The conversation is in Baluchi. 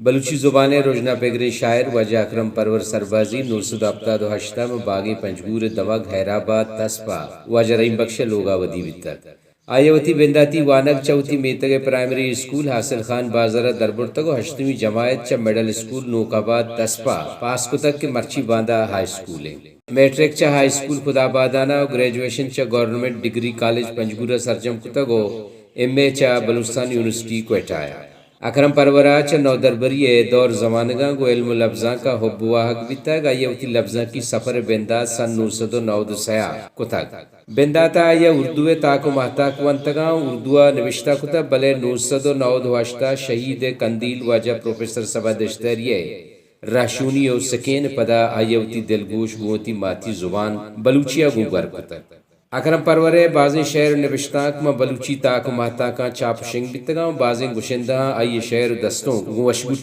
بلوچی زبان ءِ رژنا پگریں شاعر واجہ اکرم پرور سربازی نو سد ءُ ہپتاد ءُ ہشت ءَ ماں باگیں پنجگور ءِ دمگ حیرآباد تسپ ءَ واجہ رحیم بخش ءِ لوگ ءَ ودی بیتگ۔ آئی ءَ وتی بنداتی وانگ چہ وتی میتگ ءِ پرائمری اسکول حاصل خان بازار ءَ دربرتگ ءُ ہشتمی جماعت چہ مڈل اسکول نوک آباد تسپ ءَ پاس کتگ کہ مرچی باندا ہائی اسکول انت۔ میٹرک چہ ہائی اسکول خدابادان ءَ ءُ گریجویشن چہ گورنمنٹ ڈگری کالج پنجگور ءَ سرجم کتگ ءُ ایم اے چہ بلوچستان یونیورسٹی کوئٹہ ءَ۔ اکرم پرور ءَ چہ نودربری ءِ دور زمانگاں گوں علم ءُ لبزانک ءَ حب ءُ واہگ بیتگ۔ آئی ءَ وتی لبزانکی سفر ءِ بندات سن نو سد ءُ نود ءُ سئے ءَ کتگ۔ بندات ءَ آئی ءَ اردو ءِ تاک ءُ ماہتاک ونتگاں، اردو ءَ نبشتہ کتگ، بلے نو سد ءُ نود ءُ ہشت ءَ شہید ءِ کندیل واجہ پروفیسر صبا دشتیاری ءِ رہشونی ءُ سکین ءِ پدا آئی ءَ وتی دلگوش گوں وتی ماتی زبان بلوچی ءَ گوں گور کتگ۔ اکرم پرور ءِ بازیں شعر ءُ نبشتانک ماں بلوچی تاک ءُ ماہتاکاں چاپ ءُ شنگ بیتگاں ءُ بازیں گشندہاں آئی ءِ شعر ءُ دستونک گوں وشبو